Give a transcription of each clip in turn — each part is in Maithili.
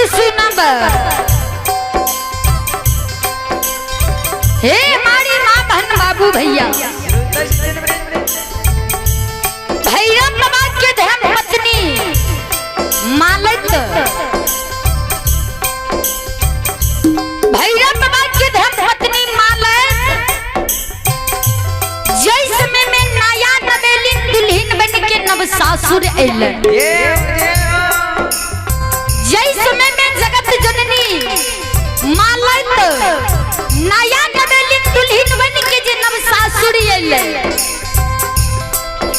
से सुनब। हे हमारी माँ बहन बाबू भैया, भैरव बाबा के धर्म पत्नी मालत, भैरव बाबा के धर्म पत्नी मालत जै समय में नया नवेलिन दुल्हन बन के नव सासुर अइलन, जै समय में जगत जननी मालत नया नवेलिन दुल्हन बन के जे नव सासुर अइलन,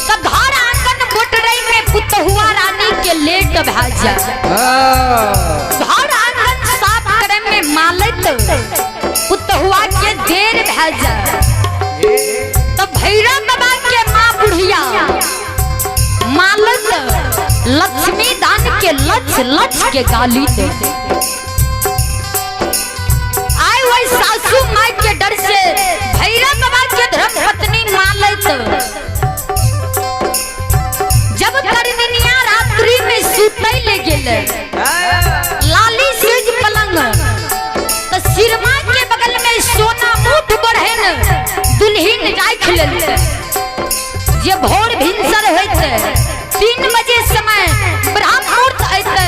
तब घर आंगन बोटरई में पुतहुआ रानी के लेट भा जा। घर आंगन साफ करे में मालत पुतहुआ के देर भा जा। तब भैरव बाबा के माँ बुढ़िया मालत लक्ष्मी दान के लक्ष लक्ष के गाली दे। आए वही सासू माई के डर से भैरव बाबा के धर्म पत्नी मालत जब करनिया रात्रि में सुतै ले गेले लाली सेज पलंग, त सिरमा के बगल में सोना मुठ बढ़ेन दुल्हन राख लेलकै। जे भोर भिनसर होइते 3 बजे समय ब्राह्म मुहूर्त अइते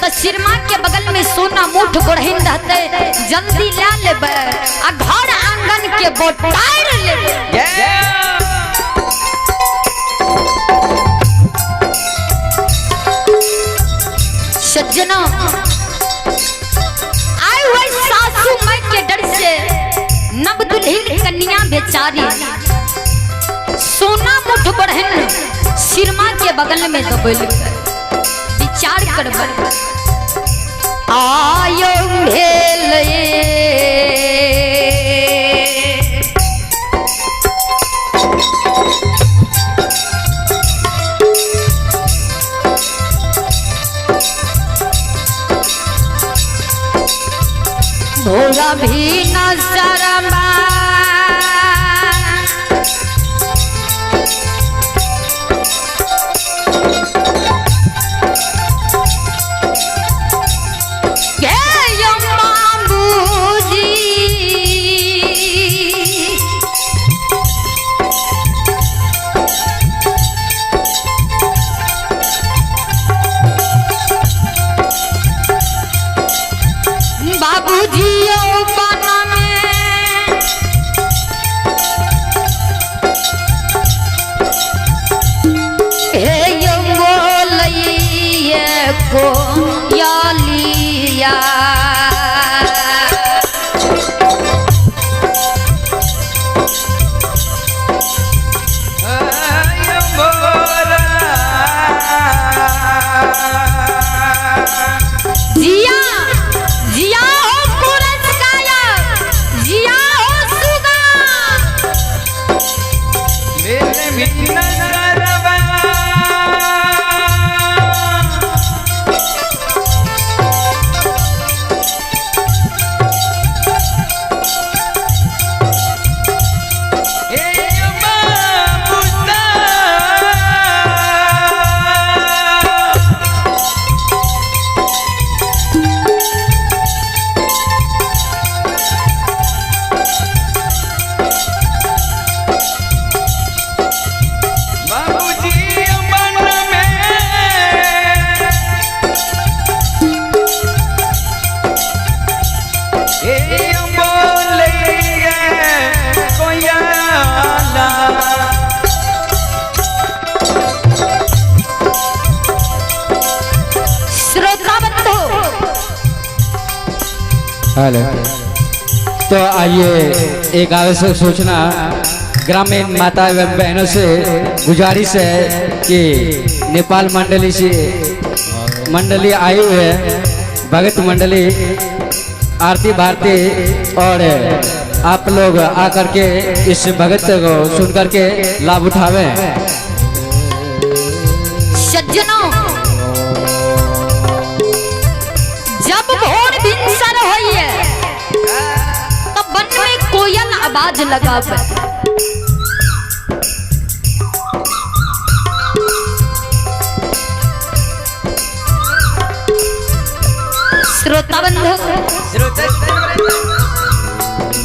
त सिरमा के बगल में सोना मुठ बढ़ेन रहते, जल्दी ला लेबै आ घर आंगन के बोटार लेबै। सज्जना आए हुए सासू माई के डर से नव दुल्हन कन्या बेचारी सोना मुठ बढ़न सिरमा के बगल में दबल। विचार करबै आयो भेल भोरा भी न शर्मा गे यो बाबूजी, बाबूजी ओ बन में हे यो बोलैये को यालिया। जिया जिया हो कुरस काया, जिया हो सुगा। श्रोता बंधु हेलो, तो आइए एक आवश्यक सूचना ग्रामीण माता एवं बहनों से गुजारिश है कि नेपाल मंडली से मंडली आई हुई है, भगत मंडली आरती भारती, और आप लोग आकर के इस भगत को सुन करके लाभ उठावें। सज्जनों, जब भोर भिनसर होइए तब वन में कोयल आवाज लगावे। श्रोता बंधु,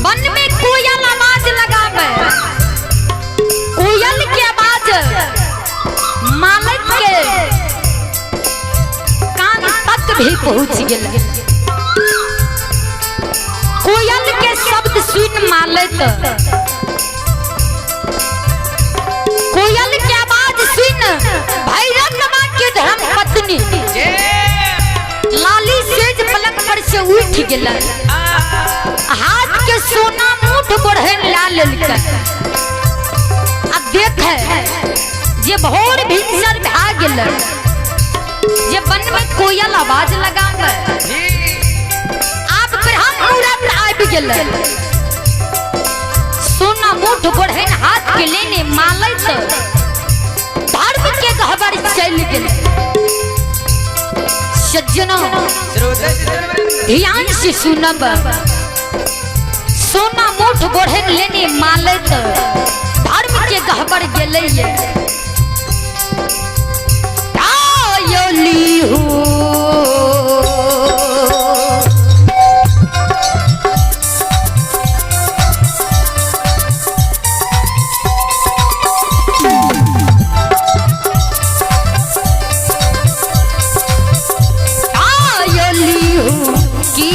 वन में कोयल आवाज लगावे, कोयल की आवाज मालिक के कान तक भी पहुंच गेल। कोयल के शब्द सुन मालिक, कोयल के आवाज सुन भैरव के धर्म पत्नी लाली सेज पलंग पर से उठ गेल, हाथ के सोना मुठ बढ़े ला लेलकै। अब देख जे भोर भिनसर भा गेल, जे वन में कोयल आवाज लगावे, आप ब्रह्म मुहूर्त आबि गेल, सोना मुठ बढ़े हाथ के लेने मालैत धर्म के गहबर चल गेल। सज्जनों ध्यान से सुनब, सोना मुठ बढ़े लेने मालैत धर्म के गहबर गेलै। आयोली हो आयोली हो की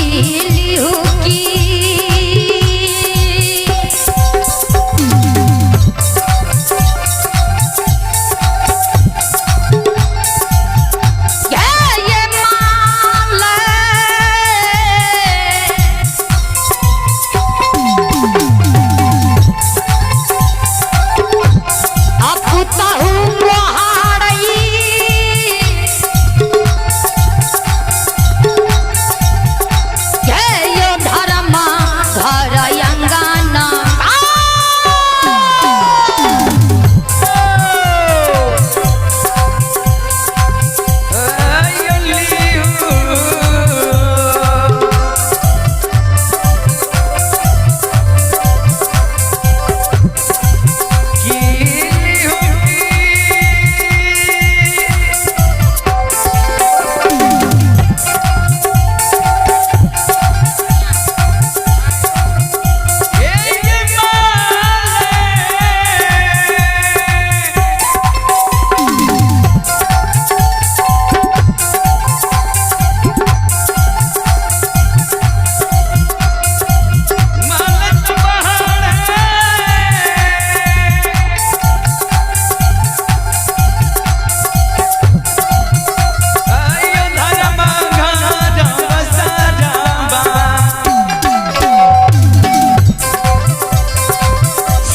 हो की ये माल अपुतहु मोहारई ये धर्मा घर अंगना।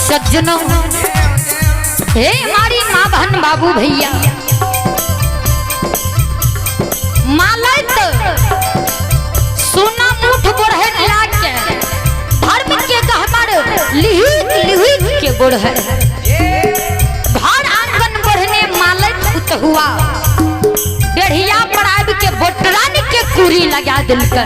सज्जनों, हे हमारी माँ बहन बाबू भैया, मालत सोना मुठ बढ़े लाके धर्म के गहबर लिहिक लिहिक के बढ़े, घर आंगन बढ़ने मालत उतहुआ बेढ़िया पर आबि के बोटरान के कुरी लगा दिलकै।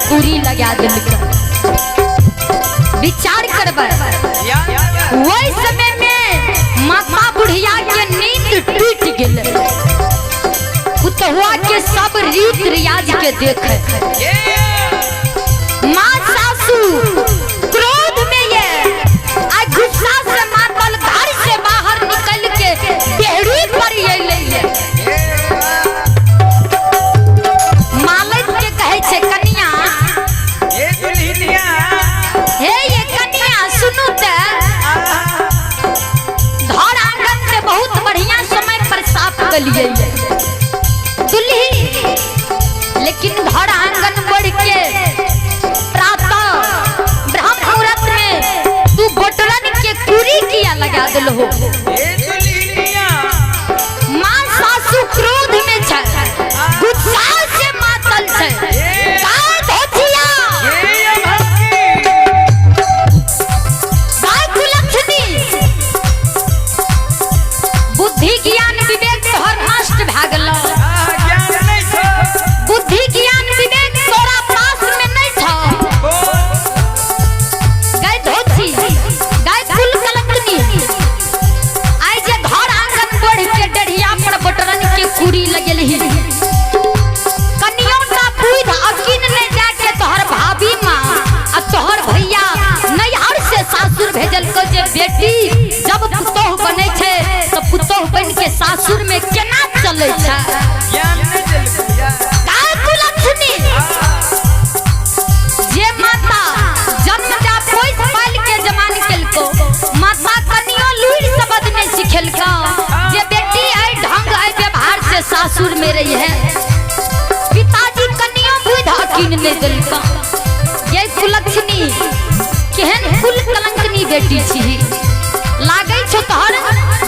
कुरी लगा देलकै। विचार करबै, वही समय में माता बुढ़िया के नींद टूट गेलै। पुतहुआ के सब रीत रियाज के देखे माँ सासू क्रोध में ये आ गुस्सा से मातल घर से बाहर निकल के डेहरी पर अयलै। मालिक के कहै छै, कनिया हे ये कनिया सुनू ते, घर आंगन के बहुत बढ़िया समय पर साफ कलिए दुल्ही, लेकिन घर आंगन बढ़ के प्रातः ब्रह्म मुहूर्त में तू गोटरन के कुरी किया लगा दिलहो। माँ सासू क्रोध में छै, गुस्सा से मातल छै। का धोतिया का कुलक्षणी, बुद्धि ज्ञान विवेक तोहर नष्ट भए गेलौ। बुद्धि ज्ञान विवेक तोरा पास में नहीं छौ। गाय धोती गाय कुल कलंकनी, आइ जे घर आंगन बढ़ के डढ़िया पर बटरन के कुरी लगेलही, कनियो टा बुध अकिन ने जाके तोहर भाभी माँ आ तोहर भैया नैहर से सासुर भेजलको जे बेटी जब पुतोह बनै छै तऽ पुतोह बन के सासुर में केना चलै छै। का कुलक्षणी, जे माता जन्म दा पोस पाल के जमान केलको, माता कनियो लूरि शब्द नहीं सिखेलको जे बेटी आई ढंग आई व्यवहार से सासुर में रही है। पिताजी कनियो बुध अकिन नहीं देलको। ये कुलक्षणी केहन कुल कलंकनी बेटी छी, लागै छौ तोहर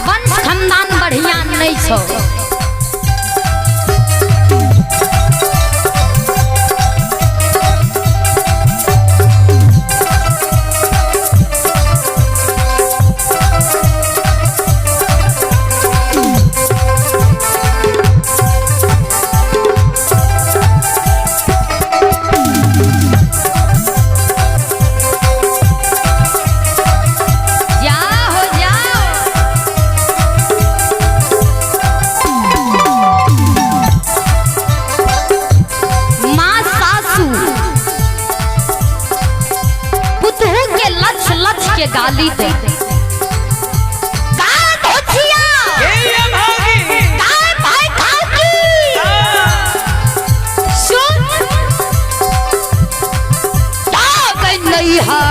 वंश खानदान बढ़िया नहीं छौ। जाओ हो जाओ। माँ सासू पुतहू के लक्ष लक्ष के गाली दे। का धोतिया का भाई खाकी सुन का गई नैहर।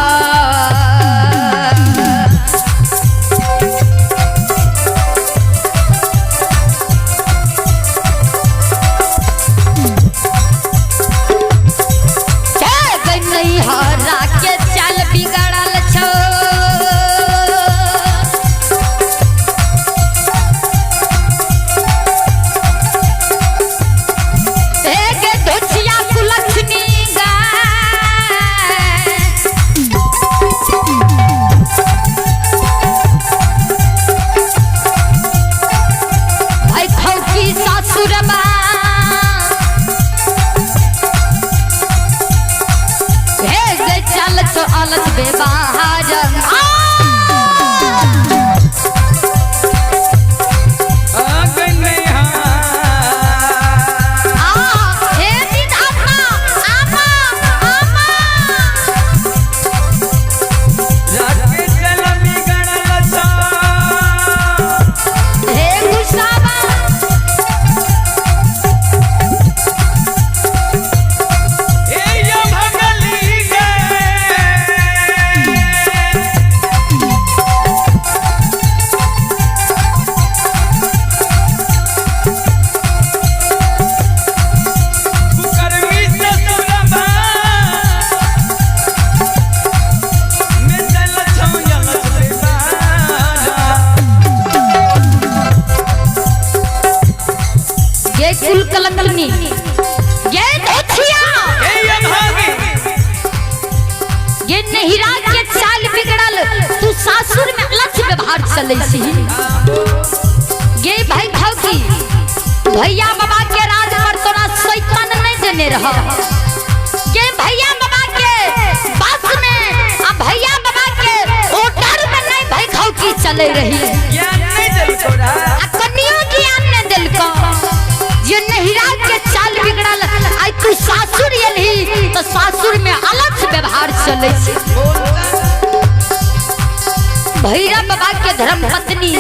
नैहरा के चाल बिगड़ल छौ, हे गे धोतिया कुलक्षणी गाय। भाई खौकी सासुरबा हे गे चल छौ अलग बेबाहर। आ हे विधाता आमा आमा हे गुस्सावा ये कुल कलंकनी ये धोतिया ये नहिरा के चाल बिगड़ल, तू सासुर में अलग व्यवहार चलै छी। ये भाई भौजी भैया बाबा के राज पर तोरा शैतान नहीं देने रह। ये भैया चले रही। ज्ञान नहीं देलको आ कनियो ज्ञान ने देलको जे नहिरा के चाल बिगड़ल। आइ तू सासुर एलही तो सासुर में अलग व्यवहार चले छै। भैरव बाबा के धर्म पत्नी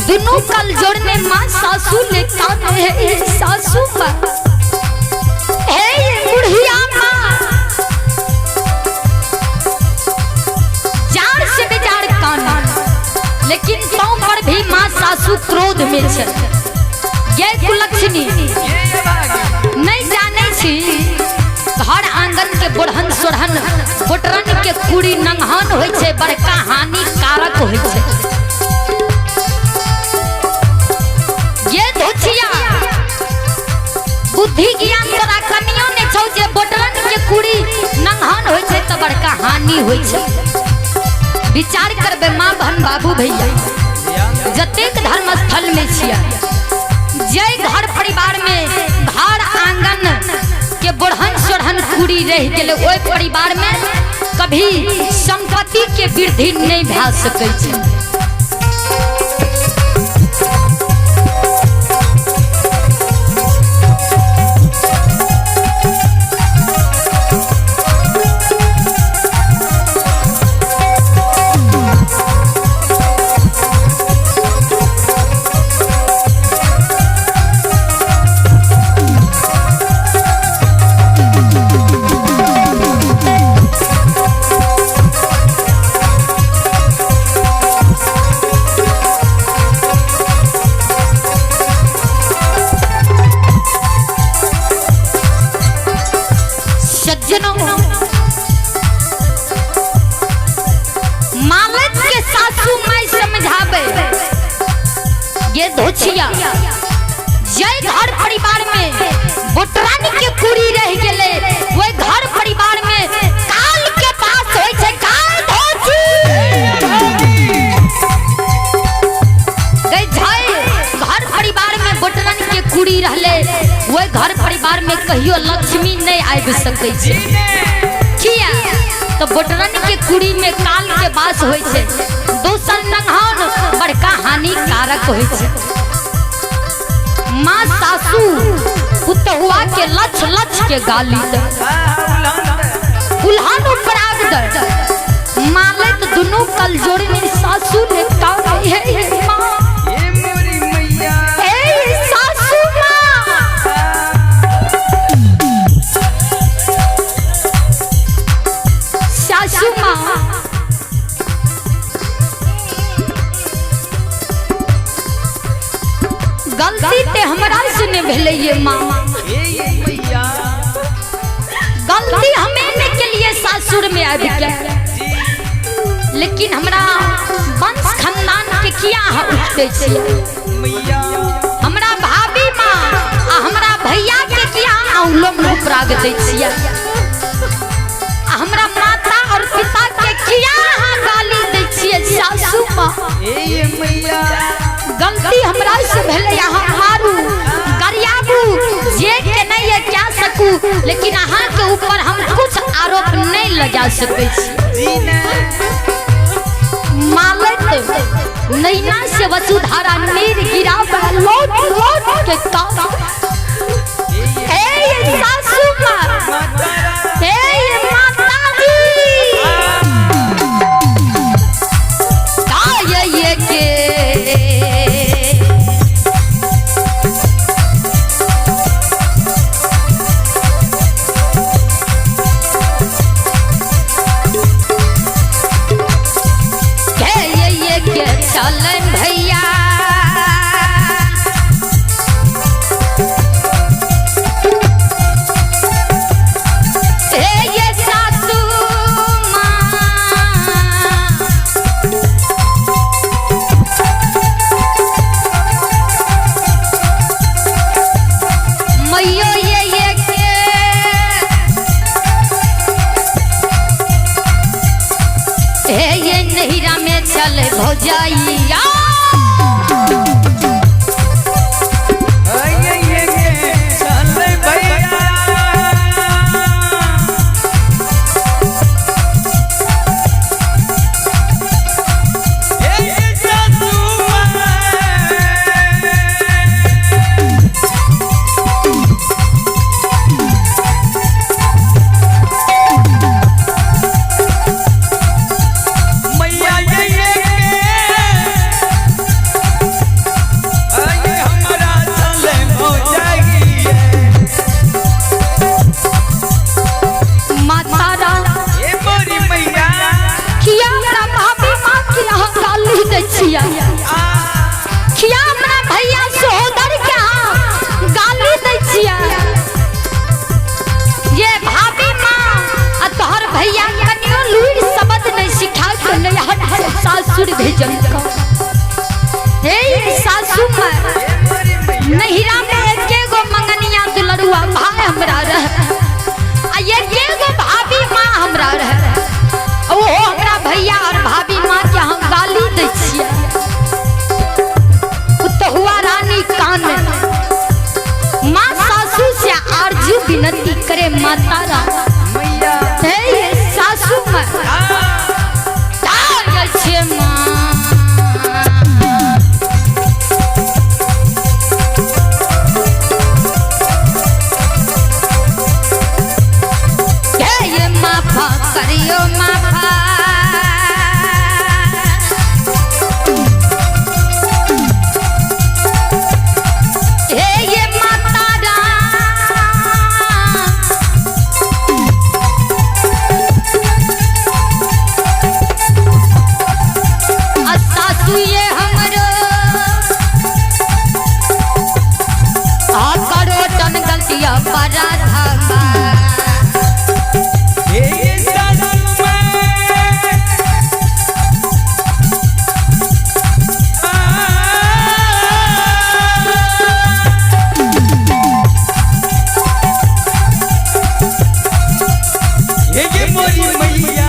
दोनों कल जोड़ने माँ सासू ने कान है सासू माँ हे बुढ़िया माँ जार से बेजार कान, लेकिन पाँव पर भी माँ सासू क्रोध में छे। ये कुलक्षणी नहीं जाने छी घर आंगन के बोढ़न सोढ़न बोटरन के कुड़ी नंगहन होइ छे, बड़का हानिकारक होइ छे। ये धोछिया बुद्धि ज्ञान तोरा कमियो ने छौ जे बोटरन के कुड़ी नंगहन होइ छे त बड़का हानि होइ छे। विचार करबे माँ बहन बाबू भैया जतेक धर्म स्थल में छियै जय घर परिवार में घर आंगन के बोढ़न सोढ़न कुड़ी रह गेलै ओहि परिवार में कभी संपत्ति के वृद्धि नहीं भए सकै छै। सज्जनों मालक के सासू माई समझावे ये धोछिया जय घर परिवार में बोटरानी के कुड़ी रह गेले वही घर परिवार में काल के पास होय छै काल धोछी गई झाई घर परिवार में बोटरानी के कुड़ी रहले वही घर परिवार में कहियो लक्ष्मी नहीं आबि सकै छै। किया तो बोटरन के कुड़ी में काल के वास होय छै, दोसर नंगहन बड़का हानिकारक होय छै। माँ सासू पुतहुआ के लछ लछ के गाली दे उल्हन उपराग दे मालत दुनू कल जोड़नी सासू ने कान हे माँ हे सासू माँ सासू माँ गलती ते हमरा से ने भेलै ये माँ, गलती हमें ने के लिए सासुर में आबि के, लेकिन हमरा वंश खानदान के किया उठते छियै, हमरा भाभी माँ आ हमरा भैया के किया औलोम उपराग दै छियै, हमरा माता और पिता के किया अहाँ गाली दै छियै सासू माँ। गलती हमरा से भेलै अहाँ मारू गरियाबू जे के नहीं है क्या सकू, लेकिन अहाँ के ऊपर हम कुछ आरोप नहीं लगा सकै छी। मालक नैना से वसुधारा नीर गिरा लौट लौट के काम हे सासू माँ हे माता जी ये के ये चलन भैया हे ये सासू माँ मैयो ये के हे ये नहिरा में चल भौजाइया सासुर भेजल को। हे सासू माँ, नहिरा में एके गो मंगनिया दुलरुआ भाई हमरा रहे, आ एके गो भाभी माँ हमरा रहे। ओहो हमरा भैया और भाभी माँ के हम गाली दै छियै। पुतहुआ रानी कान माँ सासू से आरजू विनती करे माता रानी, हे सासू माँ छे माँ। हे माफा करियो माफा, हे ये माता रानी, आ सासू ये हमरो आ करो टन गलतिया पराधा। मोरी मैया।